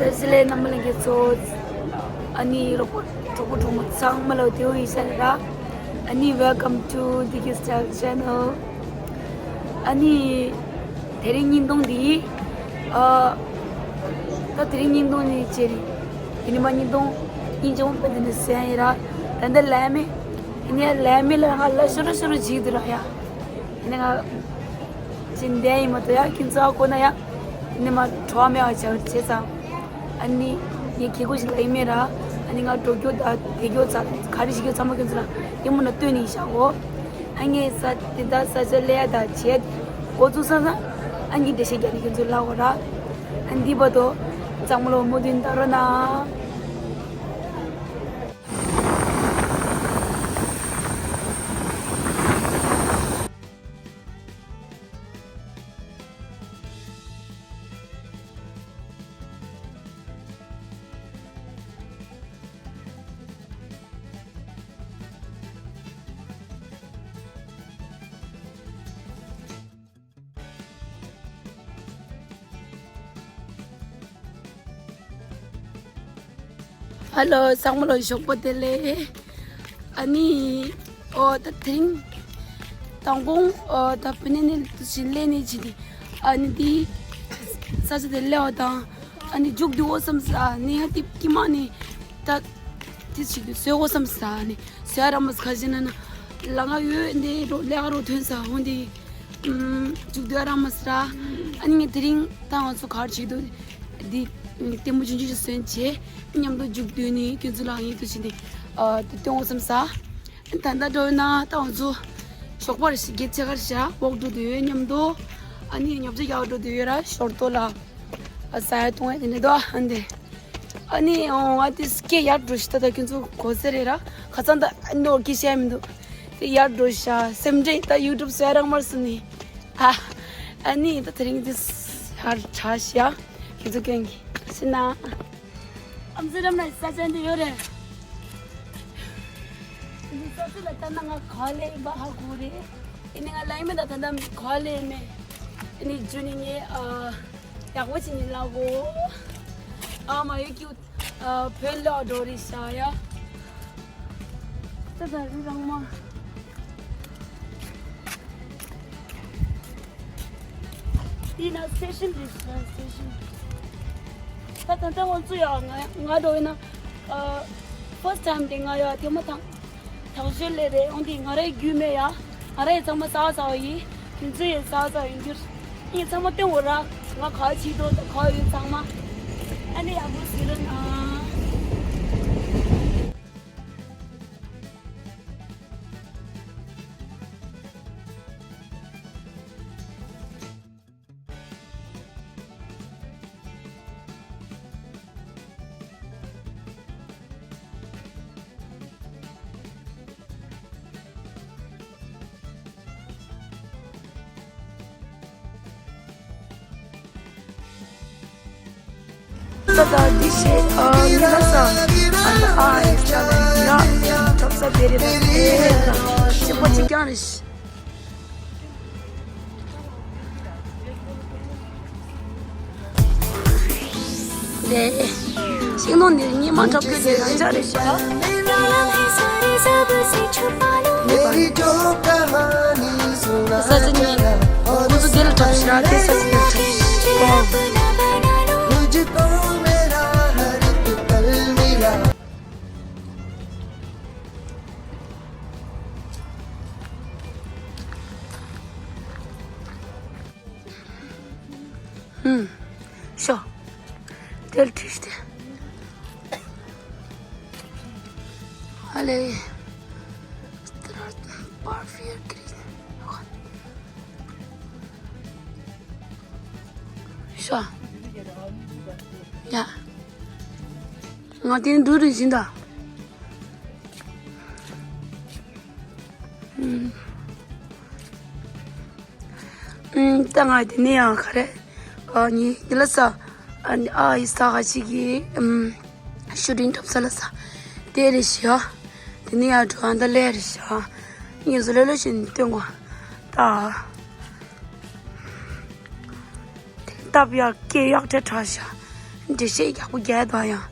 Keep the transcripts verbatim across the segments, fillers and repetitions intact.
བཀྲ་ཤིས་བདེ་ལེགས་རྣམ་པ་ལྷན་རྒྱས་ཚོ། ཨ་ནི་རོགས་པ་གྲོགས་པོ་གྲོགས་མོ་ཚང་མ་ལ་བདེ་པོ་ཡིན་ཤག་ར། ཨ་ནི་welcome to Digi Style Channel། ཨ་ནི་དེ་རིང་ཉིན་ཐོང་འདི་ཨ་ད་དེ་རིང་ཉིན་ཐོང་ནི་ཅེ་རི་དེ་ནི་མ་ཉིན་ཐོང་ཉིན་ཅང་པ་དེ་ནི་སེ་ཡིན་ར། ད་འདི་ལས་མེད་དེ་ནི་ལས་མེད་ལ་ང་ལ་ཤོ་ར་ཤོ་ར་བྱེད་དུ་ར་ཡ། དེ་ནི་ང་ཅི་འདྲ་ཡིན་མ་གཏོགས་ཡ་ཁྱིམ་ཚང་ཁོ་ན་ཡ་དེ་ནི་མ་གྲོགས་མེད་པ་བྱ་བར་བྱེད་ཙང་། ཨ་ནི་ངས་ཁྱེད་ཀོ་ཞིག་ལ་ཡིན་མེད་ར། ཨ་ནི་ང་འགྲོ་རྒྱུ་དང་བསྡད་རྒྱུ་ཚ་ག་རེ་ཞིག་ཚང་མ་ཁྱོད་ཚོ་ལ་ཡིན་མོ་ན་སྟོན་ནས་བཞག་གོ། ཨ་ངས་ས་དེ་ད་ས་ཆ་ལས་ཡ་ད་བྱས་འགོ་བཙུགས་ས་ན་ཨ་ངས་འགྲེལ་བཤད་རྒྱག་ནས་ཁྱོད་ཚོ་ལ་གོ་ར། ཨ་འདི་བར་དུ་ཚང་མ་ལ་མོ་དུན་ད་རོ་ན། ཧ་ལོ། ཚང་མ་ལ་ཞོགས་པ་བདེ་ལེགས། ཨ་ནི་ཨོ་ད་དེ་རིང་དང་གོང་ཨོ་ད་བུ་ནེ་ནེ་བཞིན་ལས་ནི་བྱིན་ཏེ་ཨ་ནི་འདི་ས་ཆ་དེ་སླེབས་པ་དང་ཨ་ནི་མཇུག་བསྡུ་འོ་བསམ་ས་ནི་ཡ་དེ་ཀི་མ་ནི་ད་དེ་ཞིག་ཏུ་བཟོས་འོ་བསམ་ས་ནི་བཟོས་ཨ་ར་མ་ཁ་ཞིག་ན་ན་ལ་ང་ཡོད་འདི་རོ་ལས་ཀ་རོ་ཐོན་ས་འོ་འདི། མཇུག་བསྡུ་རང་མ་སི་ར། ཨ་ནི་ངས་དེ་རིང་ད་ང་ཚོ་ག་རེ་བྱེད་འདུག་འདི་ལྟད་མོ་ཆུང་ཆུང་ཞིག་བཟོས་བྱས་མཉམ་དུ་མཇུག་བསྡུ་ནས་ཁྱོད་ཚོ་ལ་ཡིན་དུ་ཕྱིན་ཏེ་དེ་སྟོན་འོ་བསམ་ས། ད་ལྟ་འགྲོ་ཡོད་ན་ད་ང་ཚོ་ཞོགས་པར་ཞིག་གེ་ཆེ་གར་བཞག་འོག་འགྲོ་འདོད་ཡོད་མཉམ་དུ། ཨ་ནི་ཉོ་ཆ་རྒྱག་འགྲོ་འདོད་ཡོད་ར་ཞོར་ཏོ་ལ། ཨ་ས་ཡ་གཏོང་ཡ་དེ་འདྲ་འདུག་ཨ་འདི། ཨ་ནི་ཨོ་ང་དེ་སྐད་ཡར་འགྲོ་ཤི་ད་ད་ཁྱོད་ཚོ་གོ་ས་རེད་ར། ཁ་སང་ད་ཨ་ནོར་གི་བཤད་མི་འདུག་དེ་ཡར་འགྲོ་ཤ་སེམས་ཁྲལ་ད་ཡུ་ཊུབ་སུ་ཡ་རང་མར་སོང་ནི། ཨ་ཨ་ནི་ད་དེ་རིང་དེ་ཡར་གྲགས་ཤ་ཁྱོད་ཚོ་སྐྱོན་གི་ཤི་ན། ཨམ་ཟི་རམ་ན་ས་ཆ་འདི་ཡོད་རེད། འདི་ས་ཆ་ལ་ལྟ་ན་ང་ག་ལེ་ཡིན་པ་ཧ་གོ་རེད། ཨ་ནི་ང་ལ་ཡིན་མིན་ད་ད་ད་ག་ལེ་ཡིན་མེད། ཨ་ནི་ཇུ་ནི་ངས་ཨ། ཡག་པོ་བྱེད་ཉིན་ལ་གོ། ཨ་མ་ཡོད་ཀྱི། ཨ་བོད་ལ་འགྲོ་རེད་ཤག་ཡ། ད་ད་རི་རང་མ། འདི་ན་སི་ཊེ་ཤན་རེད་ཤག་སི་ཊེ་ཤན། ད་ད་ད་ང་ཚོ་ཡ་ང་ང་འགྲོ་ཡིན་ན། ཨ་ཕར་སི་ཊི་ཊའིམ་དེ་ང་ཡ་དེ་མོ་དང་། ཐག་ཆོད་ལས་རེད། འོན་ཏེ་ང་རའི་རྒྱུས་མེད་ཡ། ང་རའི་ཚང་མ་གསར་གསར་ཡིན། ཁྱེད་ཚོའི་གསར་གསར་ཡིན་རྒྱུར། ངས་ཚང་མ་སྟོན་འོ་ར། ང་ག་བྱེད་དོ་ད་ག་ཡོད་ཚང་མ། ཨ་ནི་ཡག་པོ་ཟེར་ར་ན། ད་ད་འདི་ཤེས་ཨ་མི་ལ་ས་ཨ་ད་ཨ་ཨེ་ས་ལ་ཡ་ཁྲོམ་ས་དེ་རེད་ད་ཨེ་ད་ཤེས་པ་ཅིག་ཀྱང་རེད། ལེ། ཤིང་སྡོང་འདིར་སྙེ་མ་འཁྲབ་རྒྱུ་དེ་རང་འཇགས་རེད་ཤག་མེད་པ། ས་ཆ་ནི་ཁོ་ཚོ་འདི་ལ་འཁྲབ་ཤག་དེ་ས་ཆ་འདི་ལ་འཁྲབ་ཤག་ཧུམ། ཤོ། དེར་ཁྲིད་དེ། ཨ་ལེ། པར་ཕི་ཡར་ཀི་རི། ཤོ། ཡ། ང་དེ་འགྲོ་རེ་བཞིན་ད། ཧུམ། ཨུམ། ད་ང་དེ་ནས་ཡང་ག་རེ། ཨ་ནི་འདི་ལ་ས། ཨ་ནི་ཨ་ཡི་ས་ག་ཞིག་གི་ཨུམ། ཤུ་ཊིང་འཁྲབ་ས་ལ་ས། དེ་རེད་ཤག་དེ་ནས་ཡང་འགྲོ་ཨ་ད་ལས་རེད་ཤག་ངས་བཟོ་ལས་ལོ་ཞིག་སྟོན་གོ་ད། སྟབས་ཡག་སྐད་ཡག་དྲག་དྲག་ཤག་འགྲེལ་བཤད་ཡག་པོ་རྒྱག་ཡ་དང་ཡང་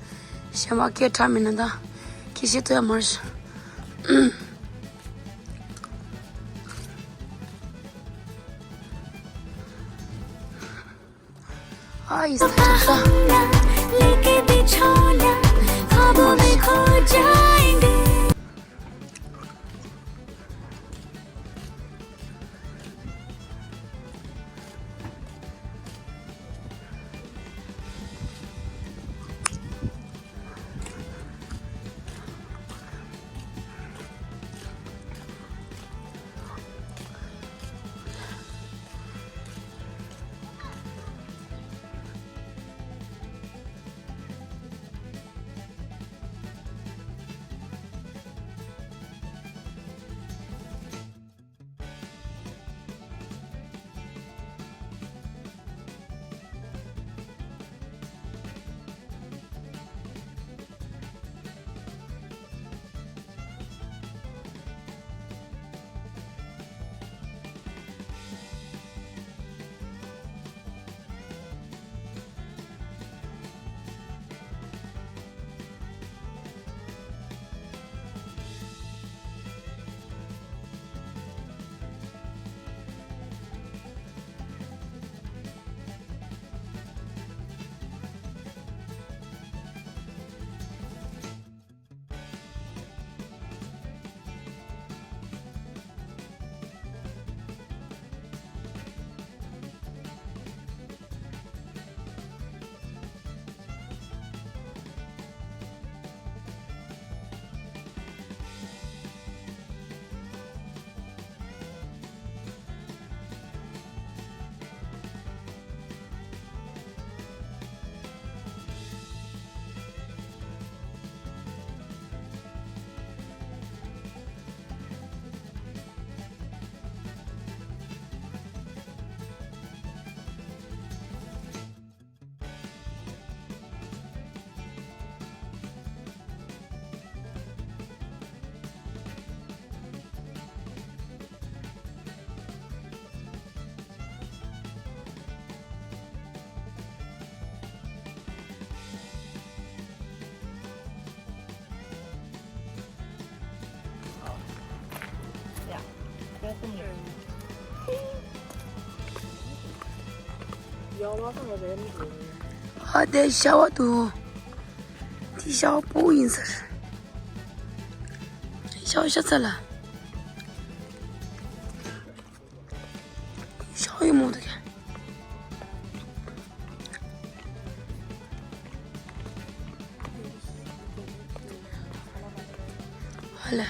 གཞན་པ་སྐད་གྲགས་མེད་ན་ད་སྐད་ཆ་ཐོས་ཡ་མ་རེད། ཨ་ཡི་ས་ཆ་ས། लेके बिछौना ख्वाबों में खो जाएंगे। ཨ་དེ་ཤ་བ་འདུག་དེ་ཤ་བ་སྤུ་གུ་ཡིན་ཟེར། ཤ་བ་ཤ་ཚ་ལ། ཤ་བ་ཡིན་མོ་འདུག་ག་ཧ་ལ།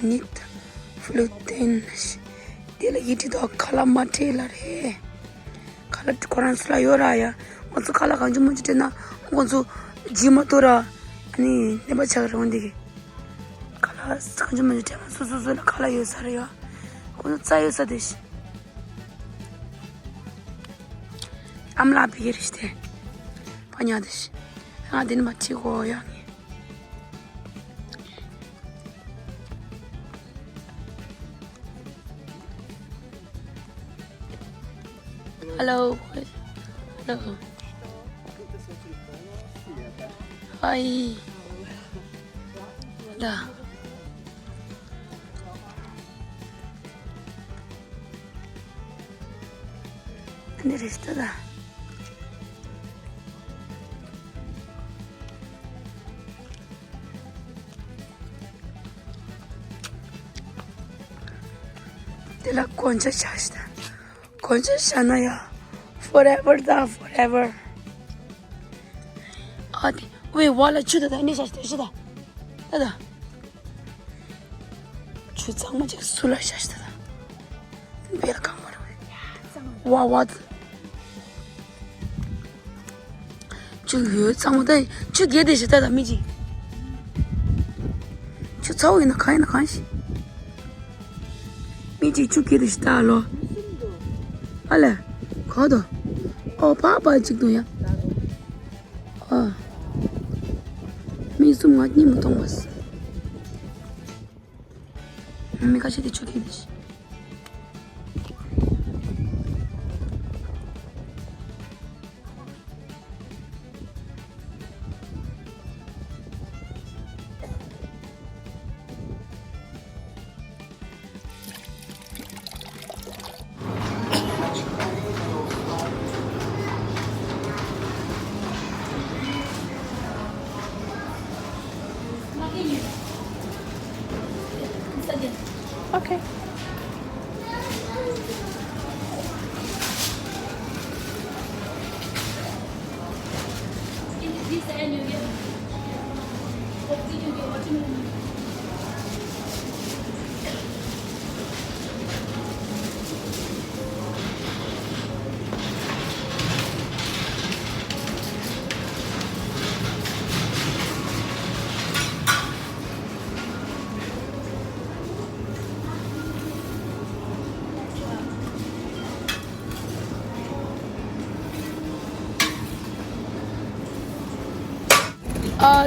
ནིག་ཕླུ་ཏན། དེ་ལ་ཡི་ཏི་དོ་ཁ་ལག་མ་སྤྲད་ལ་རེད། ཁ་ལག་ཁོ་རང་ཚོ་ལ་ཡོད་ར་ཡ། ང་ཚོ་ཁ་ལག་གང་བྱུང་མང་བྱུང་སྤྲད་ན་ཁོ་ཚོ་ལྗིད་མ་ཐོ་ར། ཨ་ནི་ནད་པ་ཆགས་རེད་འོན་འདི་གི། ཁ་ལག་གང་བྱུང་མང་བྱུང་སྤྲད་ན་སོ་སོ་སོ་ལ་ཁ་ལག་ཡོད་ས་རེད་ཡ། ཁོ་ཚོ་རྩ་ཡོད་ས་དེ་ཤི། ཨམ་ལགས་བི་གེ་རེ་ཤི་དེ། པ་ཉག་དེ་ཤི། ང་དེ་ནི་མ་ཁྲིད་གོ་ཡ་ངས། Hello. Hello. Hi. Da. Neresi da? དེ་ལ་གོན་ཆ་བཞག་ཤི་ད། གོན་ཆ་བཞག་ན་ཡ། Forever ད་forever. ཨ་དེ་ཝེ་ཝ་ལ་ཆུ་ད་ད་ནི་བཞག་ཤི་ད་ཤི་ད། ད་ད། ཆུ་གཙང་མ་ཅིག་སུ་ལ་བཞག་ཤི་ད་ད། བེལ་གང་མ་རུ་ཝ་ཝ། ཆུ་ཡོད་ཚང་མ་ད་ཆུ་རྒྱས་དེ་ཞིག་ད་ད་མི་ཅིག་ཆུ་ཚ་བོ་ཡིན་ན་གང་ཡིན་ན་གང་ཞིག་མི་ཅིག་ཆུ་རྒྱས་དེ་ཞིག་ད་ལོ། ཨ་ལེ། ག་དོ། ཨོ་པ་པ་ཅིག་དུ་ཡ། ཨ། མི་གསུམ་ང་གཉིས་མ་མཐོང་བ། མི་ཁ་ཤས་དེ་ཆུ་ཁྱེར་དེ་ཤི། ཨ།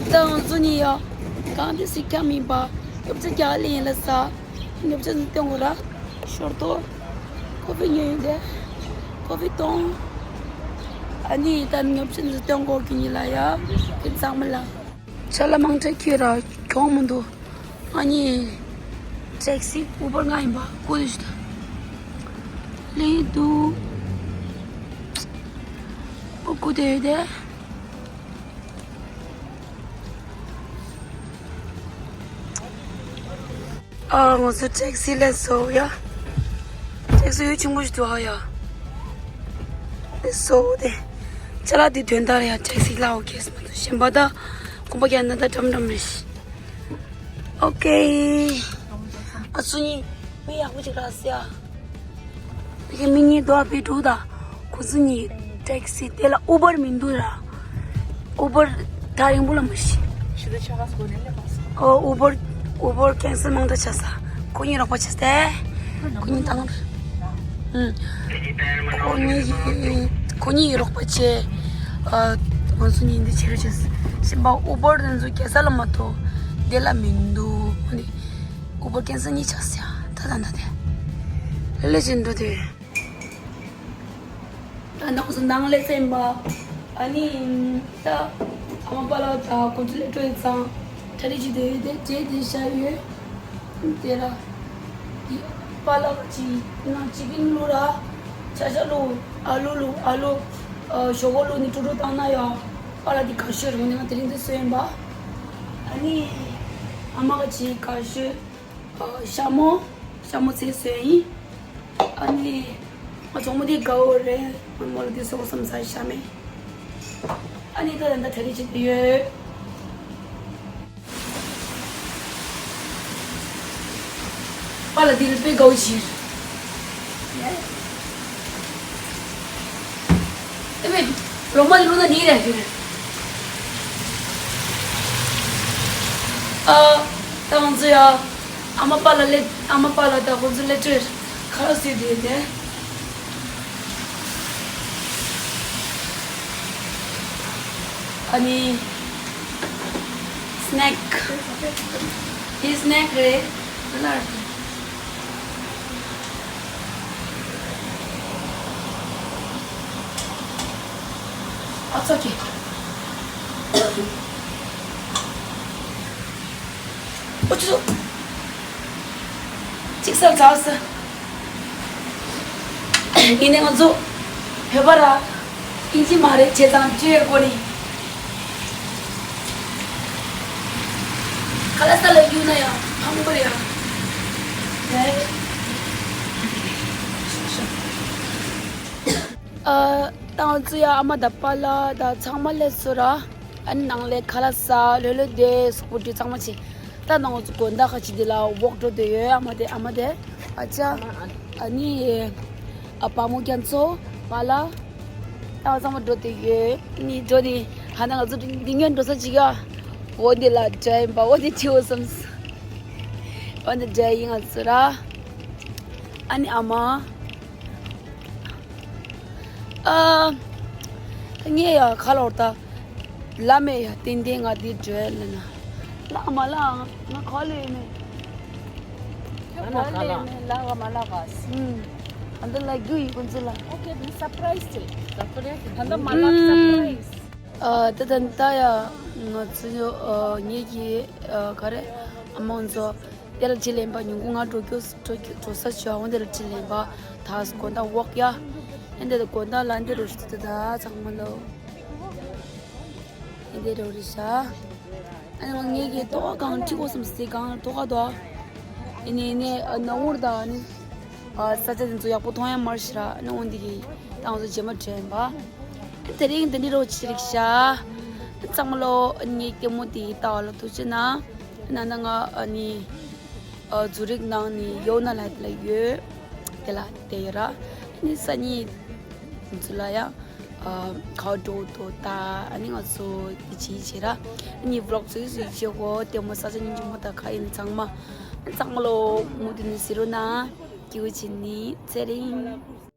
ད་ང་ཚོ་གཉིས་ཡ། གང་དེ་སི་ཁ་མིན་པ། ཉོ་ཆ་རྒྱག་ལེ་ཡིན་ལ་ས། ཉོ་ཆ་ནི་སྟོན་གོ་ར། ཞོར་དུ། ཀོ་ཕི་ཉོས་ཡིན་ཏེ། ཀོ་ཕི་གཏོང་། ཨ་ནི་ད་ཉོ་ཆ་ནི་སྟོན་གོ་གི་ཉིན་ལ་ཡ། ཁྱེད་ཚང་མ་ལ། ཅ་ལག་མང་དྲགས་ཁྱེར་ར་གྱོང་མི་འདུག་ང་གཉིས་ཊེག་སི་ཨུ་བར་ང་ཡིན་པ་ཀུ་དུ་ཞུ་ད། ལེ་འདུག་ཨོ་ཀུ་དེ་ཡོད་དེ། ཨ། ང་ཚོ་ཊེག་སི་སླེབས་སོང་ཡ། ཊེག་སི་ཡུལ་ཆེན་པོ་ཞིག་འདུག་ཨ་ཡ། སླེབས་སོང་དེ། ཅ་ལག་འདི་དོན་དག་ཡ་ཊེག་སི་ལ་ཨོ་ཁེ་སི་མ་གཏོགས་གཞན་པ་ད་གོམ་པ་རྒྱག་ན་ད་འགྲམ་འགྲམ་རེད་ཤི། ཨོ་ཀེ། ཨ་སུ་ཉིད་མི་ཡག་པོ་ཅིག་རག་སི་ཡ། དེ་གའི་མི་གཉིས་དོ་བ་པའི་དྲུག་དང་། ཁོ་ཚོ་གཉིས་ཊེག་སི་དེ་ལ་ཨུ་བར་མི་འདུག་ར། ཨུ་བར་ད་རིང་པོ་ལ་མ་ཤི། ཨོ་ཨུ་བར། ཨུ་བར་ཁེན་སལ་མང་དྲགས་བྱས་ས། ཁོ་གཉིས་རོགས་པ་བྱས་ཏེ། ཁོ་གཉིས་དང་། ཨུམ། ཁོ་གཉིས་ཁོ་གཉིས་རོགས་པ་བྱས། ཨ། ང་ཚོ་གཉིས་འདི་བྱེད་རོགས་བྱས། ཤིན་པ་ཨུ་བར་དེ་ཚོ་ཁེན་སལ་ལ་མ་གཏོགས་དེ་ལ་མི་འདུག་ཁོ་གཉིས། ཨུ་བར་ཁེན་སལ་གཉིས་ཆགས་སོང་ཡ། ད་ད་ད་དེ། ལེ་ལེ་བྱེད་འགྲོ་དེ། ད་ནང་སུ་ནང་ལས་སེམས་པ། ཨ་ནི། ད་ཨ་མ་པ་ལགས་དང་ཁོང་ཚོ་ལས་སྤྲོད་ཙང་གྲ་སྒྲིག་བྱེད་དེ་ཡོད་དེ་བྱས་དེ་བཞག་ཡོད། དེ་ལ། དེ་པ་ལགས་ཀྱིས་ནང་ཅི་ཀིན་བླུགས་ར། ཆ་ཆ་བླུགས། ཨ་ལུ་བླུགས། ཨ་ལུ། ཨ། ཞོག་ཁོག་བླུགས་ནས་དཀྲུག་དཀྲུག་བཏང་ན་ཡང་། པ་ལགས་དེ་དགའ་ཤོས་རེད། འོ་ནས་ང་དེ་རིང་འདི་བཟོས་ཡིན་པ། ཨ་ནི། ཨ་མ་ག་ཅིག་དགའ་ཤོས། ཨ། ཤ་མོ། ཤ་མོ་ཚལ་བཟོས་ཡིན། ཨ་ནི། ང་གྲོགས་མོ་དེ་དགའ་བོ་རེད། ང་མོ་ལ་དེ་བཟོ་བསམ་ས་ཤ་མེད། ཨ་ནི་ད་ད་ད་གྲ་སྒྲིག་བྱེད་དེ་ཡོད། པ་ལགས་དེ་ལ་དཔེ་དགའ་བོ་བྱེད། ཨེ་མེད། རོགས་མ་དེ་ལུག་ན་ནི་རེད་ཟེར། ཨ། ད་ང་ཚོ་ཡ། ཨ་མ་པ་ལགས་ལས། ཨ་མ་པ་ལགས་དང་ཁོང་ཚོ་ལས་སྤྲོད་ཁ་ལག་བཟོས་བསྡད་དེ། ཨ་ནི། སི་ནེག་དེ་སི་ནེག་རེད། ང་ལ་རེད། ཨ་ཙོ་ཀེ། ཨོ་ཙོ། ཅིག་སར་ཚར་སོང་། ཡིན་ནའི་ང་ཚོ་བོད་པ་ར་ཨིན་ཇི་མ་རེད་བྱས་ཙང་བཅོས་དགོས་ནི། ཁ་ལག་ས་ལ་གཡུག་ན་ཡང་ཕངས་པོ་རེད་ཡ། ཨ། ད་ང་ཚོ་ཡ་ཨ་མ་དང་པཱ་ལགས་དང་ཚང་མ་སླེབས་སོང་ར། ཨ་ནི་ནང་ལ་ཁ་ལག་ཟ། ལྷོད་ལྷོད་བསྡད། གཟུགས་པོ་བཀྲུས་ཚང་མ་བྱས། ད་ནང་ང་ཚོ་དགོང་དག་ཁ་ཅིག་འདི་ལ་ཝོག་འགྲོ་འདོད་ཡོད། ཨ་མ་དེ། ཨ་མ་དེ། ཨ་ཅག་ཨ་ནི། ཨ་བ་མོ་རྒྱ་མཚོ། པཱ་ལགས། ད་ཚང་མ་འགྲོ་འདོད་ཡོད། ཨ་ནི་འགྲོ་ནི། ཧ་ན་ང་ཚོ་འདི་སྔོན་འགྲོ་ས་ཅིག་ཡ། འོ་འདི་ལ་འདྲ་ཡིན་པ། འོ་འདི་ཁྲིད་འོ་བསམ། འོ་འདི་འདྲ་ཡིན་ང་ཚོ་ར། ཨ་ནི་ཨ་མ། ཨ། ད་ངས་ཡ་ཁ་ལོར་ད། ལ་མེད་ཡ་ཏན་ཏན་ང་འདི་བྲོས་ལ་ན། ལ་མ་ལ་ང་ཁ་ལོ་ཡོད་མེད། ཁྱོད་ཁ་ལོ་ཡོད་མེད་ལ་ག་མ་ལ་ག། ཨུམ། ཨ་འདི་ལ་རྒྱུ་ཡི་ཀུན་ཚོད་ལ། ཨོ་ཀེ། འདི་སར་པ་རའི་ཛི་རེད། སར་པ་རའི་ཛི། ད་ལྟ་མ་ལ་སར་པ་རའི་ཛི། ཨ། ད་ད་ད་ཡ་ང་ཚོ་ཨ་ངེད་ཀྱི་ཨ་ག་རེ་ཨ་མ་ཚོ་དེ་ལ་ཁྲིད་ལེན་པ་ཉིན་གུང་ང་འགྲོ་རྒྱུ་འགྲོ་རྒྱུ་འགྲོ་ས་བྱུང་། འོ་འདི་ལ་ཁྲིད་ལེན་པ་ད་དགོང་དག་ཝོག་ཡ། ཨེ་འདི་དགོང་དག་ལ་འདི་རུ་ཤི་ད་ད་ཚང་མ་ལོ། ཨེ་འདི་རུ་རི་ཤ། ཨ་ནི་ངེད་ཀྱི་ཐོག་ཁ་གང་ཁྲིད་དགོས་བསམ་སི་གང་ཐོག་ཁ་དོ། ཨེ་ནི་ཨེ་ནི་ཨ་ནང་ངུར་ད་ཨ་ནི། ཨ་ས་ཆ་དེ་ཚོ་ཡག་པོ་མཐོང་ཡ་མར་ཤི་ར། ཨ་ནི་འོན་འདི་གི་ཏང་ཚོ་རྗེས་མ་དྲན་པ། དེ་རིང་དེ་འདྲི་རོགས་བྱེད་རིགས་ཤ། ཚང་མ་ལོ་ངའི་ལྟད་མོ་དེ་ལྟ་བ་ལ་ཐུགས་རྗེ་གནང་། ན་ན་ང་ཨ་ནི་ཨ་ཛུ་རིག་ནང་ནི་ཡོ་ན་ལ་ལ་ཡོད། དེ་ལ་དེ་ཡོད་ར། ཨ་ནི་སང་ཉིན་ཚུ་ལ་ཡང་ཨ་ཁ་འགྲོ་དོ་ད། ཨ་ནི་ང་ཚོ་དེ་ཅི་བྱེད་ར། ཨ་ནི་ཝི་ལོག་ཚུ་ཡི་བྱེད་གོ། དེ་མོ་ས་ཆ་སྙིང་རྗེ་མོ་ད་ཁ་ཡིན་ཚང་མ། ཚང་མ་ལོ་མུ་དུ་ནི་ཟེར་རོ་ན། སྐྱིད་པོ་བྱེད་ནི་ཚེ་རིང་།